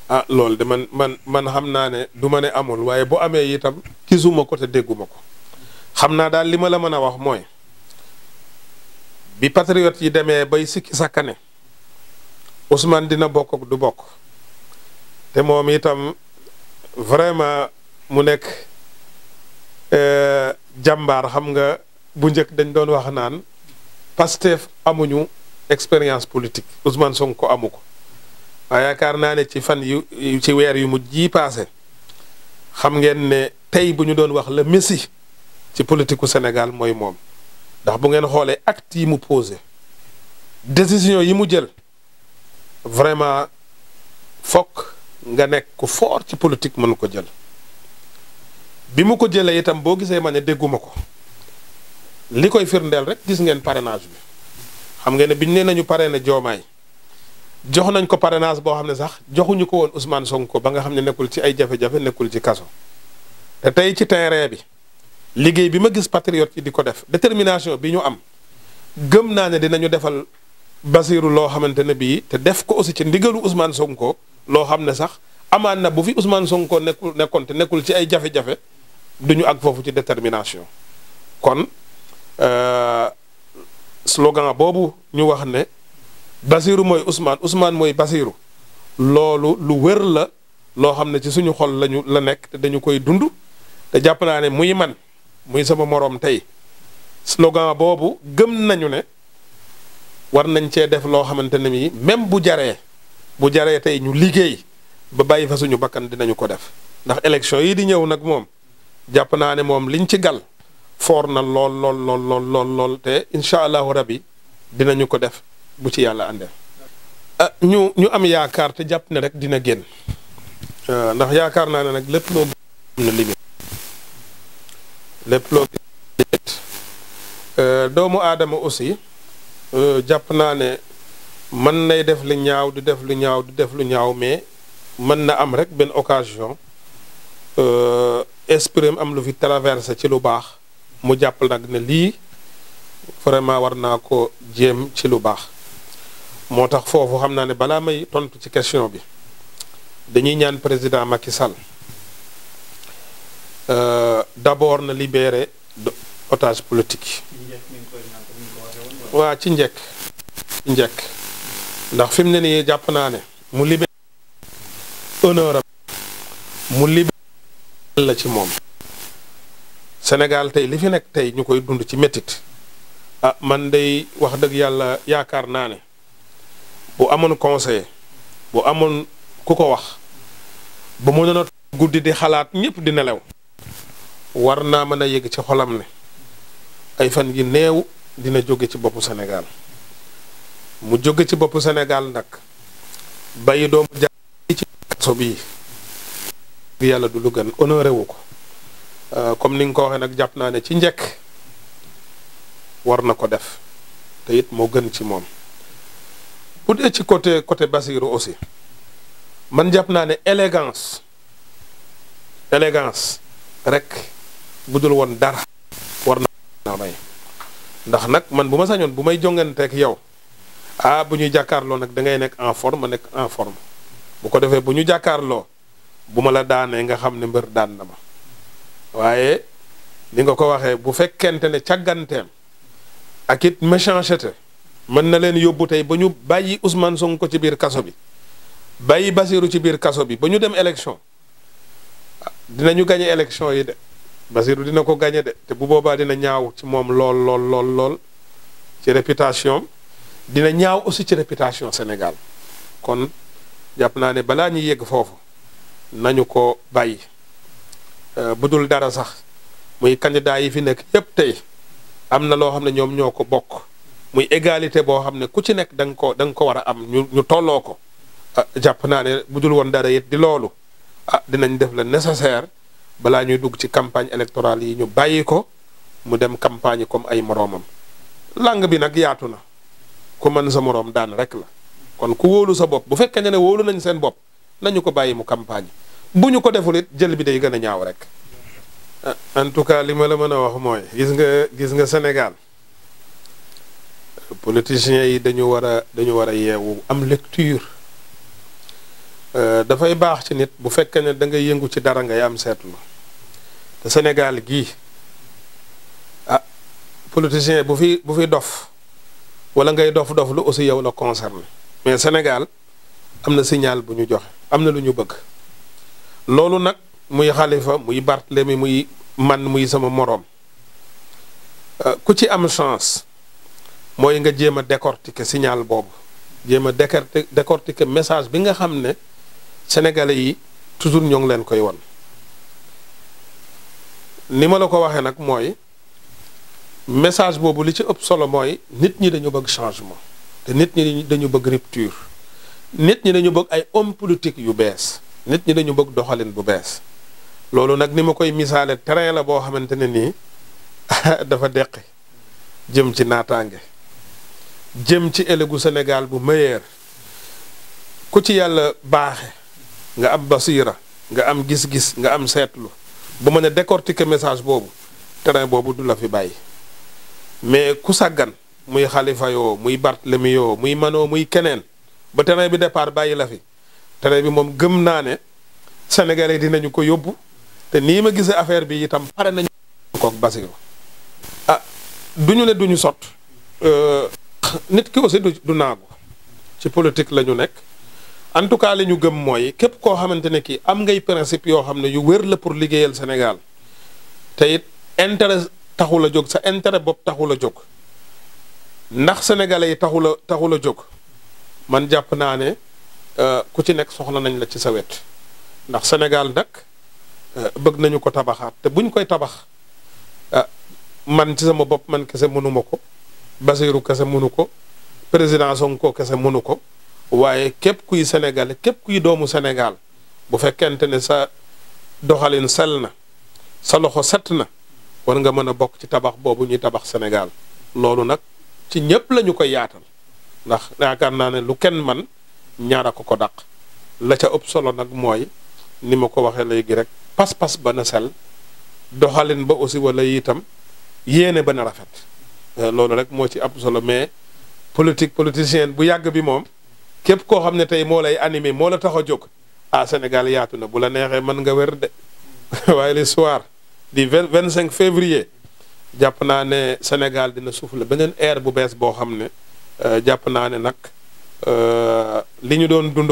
ah loolu de man xam naa ne du ma ne amul waaye bu amee itam gisuma ko te dégguma ko xam naa daal li ma la mën a wax mooy bi patriote yi demee bay sikki sakkane Ousmane dina bokk ak du bokk te moom itam vraiment mu nekk jàmbaar. xam nga bu njëkk dañ doon wax naan Pastef amuñu expérience politique Ousmane Sonko amu ko waaye yaakaar naa ne ci fan yu ci weer yu mujj yi passé xam ngeen ne tey bu ñu doon wax le messie ci politique u Sénégal mooy moom ndax bu ngeen xoolee acte yi mu posé décision yi mu jël vraiment fokk nga nekk ku fort ci politique mën ko jël. bi mu ko jëlee itam boo gisee ma ne dégguma ko li koy firndeel rek gis ngeen parrainage bi xam ngeen ne biñ nee nañu parrainé Diomaye jox nañ ko parrainage boo xam ne sax joxuñu ko woon Ousmane Sonko ba nga xam ne nekkul ci ay jafe-jafe nekkul ci kaso te tey ci terrain bi liggéey bi ma gis patriote yi di ko def détermination bi ñu am gëm naa ne dinañu defal Basiru loo xamante ne bii te def ko aussi ci ndigalu Ousmane Sonko loo xam ne sax amaan na bu fi Ousmane Sonko nekkoon te nekkul ci ay jafe-jafe duñu ak foofu ci détermination. kon slogan boobu ñu wax ne Basiru mooy Ousmane mooy Basiru loolu lu wér la loo xam ne ci suñu xol la nekk te dañu koy dund te jàpp naa ne muy man muy sama moroom tey slogan boobu gëm nañu ne war nañ cee def loo xamante ne mii même bu jaree tey ñu liggéey ba bàyyi fa suñu bakkan dinañu ko def ndax élection yi di ñëw nag moom jàpp naa ne moom liñ ci gal foor na lool te incha allahu rabi dinañu ko def bu ci yàlla àndee. ñu am yaakaar te jàpp ne rek dina génn ndax yaakaar naa ne nag lépp loo am na limite lépp loo doomu aadama aussi jàpp naa ne mën nay def lu ñaaw di def lu ñaaw mais mën na am rek benn occasion esprit am lu fi traversé ci lu baax mu jàpp nag ne lii vraiment war naa ko jéem ci lu baax moo tax foofu xam naa ne balaa may tontu ci question bi dañuy ñaan président Macky Sall d'abord na libérer otage politique yi waa ci njëkk ndax fi mu ne nii jàpp naa ne mu libéré honneur am mu libéré la ci moom Sénégal tey li fi nekk tey ñu koy dund ci métit man day wax dëgg yàlla yaakaar naa ne bu amoon conseil bu amoon ku ko wax ba mu doon guddi di xalaat ñëpp di nelaw war naa mën a yëg ci xolam ne ay fan yi néew dina jóge ci boppu Sénégal mu jóge ci boppu Sénégal nag bàyyi doomu jàmm ci kaso bii yàlla du lu gën honoré wu ko comme ni nga ko waxee nag jàpp naa ne ci njëkk war na ko def te it moo gën ci moom. bu dee ci côté Basiru aussi man jàpp naa ne élégance rek bu dul woon dara war na may ndax nag man bu ma sañoon bu may jonganteek yow bu ñuy jàkkaarloo nag da ngay nekk en forme ma nekk en forme bu ko defee bu ñu jàkkaarloo bu ma la daanee nga xam ne mbër daan na ma waaye li nga ko waxee bu fekkente ne càgganteem ak it méchanceté mën na leen yóbbu tey ba ñu bàyyi Ousmane Sonko ci biir kaso bi bàyyi Basiru ci biir kaso bi ba ñu dem élection dinañu gañe élection yi de Basiru dina ko gañe de te bu boobaa dina ñaaw ci moom lool ci réputation dina ñaaw aussi ci réputation Sénégal kon jàpp naa ne balaa ñuy yegg foofu nañu ko bàyyi bu dul dara sax muy candidat yi fi nekk yépp tey am na loo xam ne ñoom ñoo ko bokk muy égalité boo xam ne ku ci nekk da nga ko war a am ñu tolloo ko jàpp naa ne bu dul woon dara it di loolu dinañ def le nécessaire balaa ñuy dugg ci campagne électorale yi ñu bàyyi ko mu dem campagne comme ay moroomam langue bi nag yaatu na ku mën sa moroom daan rek la kon ku wóolu sa bopp bu fekkee ne wóolu nañ seen bopp nañu ko bàyyi mu campagne bu ñu ko deful it jël bi day gën a ñaaw rek en tout cas li ma la mën a wax mooy gis nga Sénégal politiciens yi dañu war a yeewu am lecture dafay baax ci nit bu fekkee ne da ngay yëngu ci dara ngay am seetlu te Sénégal gii ah politicien bu fi dof wala ngay dof lu aussi yow la concerné mais Sénégal am na signal bu ñu joxe am na lu ñu bëgg loolu nag muy Khalifa muy Barthélemy muy man muy sama moroom ku ci am chance mooy nga jéem a décortiquer signal boobu jéem a décortiquer message bi nga xam ne sénégalais yi toujours ñoo ngi leen koy won ni ma la ko waxee nag mooy message boobu li ci ëpp solo mooy nit ñi dañu bëgg changement te nit ñi dañu bëgg rupture nit ñi dañu bëgg ay homme politique yu bees nit ñi dañu bëgg doxalin bu bees loolu nag ni ma koy misaale terrain la boo xamante ne nii dafa deqi jëm ci naataange jëm ci ëllëgu Sénégal bu meilleur ku ci yàlla baaxe nga am basira nga am gis-gis nga am seetlu bu mën a décortiquer message boobu terrain boobu du la fi bàyyi mais ku sàggan muy Khalifa yoo muy Barthélemy yoo muy manoo muy keneen ba terrain bi départ bàyyi la fi terrain bi moom gëm naa ne sénégalais dinañu ko yóbbu te nii ma gisee affaire bi itam pare nañu kook basiro ah duñu ne duñu sot nit ki aussi du naagu ci politique la ñu nekk en tout cas li ñu gëm mooy képp koo xamante ne kii am ngay principe yoo xam ne yu wér la pour liggéeyal Sénégal te it intérêt taxul a jóg sa intérêt bopp taxul a jóg ndax sénégalais yi taxul a jóg man jàpp naa ne ku ci nekk soxla nañ la ci sa wet ndax Sénégal nag bëgg nañu ko tabaxaat te buñ koy tabax man ci sama bopp man kese mënuma ko Bassirou kese mënu ko président Sonko kese mënu ko waaye képp kuy Sénégal képp kuy doomu Sénégal bu fekkente ne sa doxalin sell na sa loxo set na war nga mën a bokk ci tabax boobu ñuy tabax Sénégal loolu nag ci ñëpp la ñu koy yaatal ndax yaakaar naa ne lu kenn man ñaara ko dàq la ca ëpp solo nag mooy ni ma ko waxee léegi rek pas-pas ba na sell doxalin ba aussi wala itam yéene ba na rafet loolu rek moo ci ëpp solo mais politicien bu yàgg bi moom képp koo xam ne tey moo lay animé moo la tax a jóg Sénégal yaatu na bu la neexee mën nga wér de waaye le soir du 25 février jàpp naa ne Sénégal dina souffler beneen ère bu bees boo xam ne jàpp naa ne nag li ñu doon dund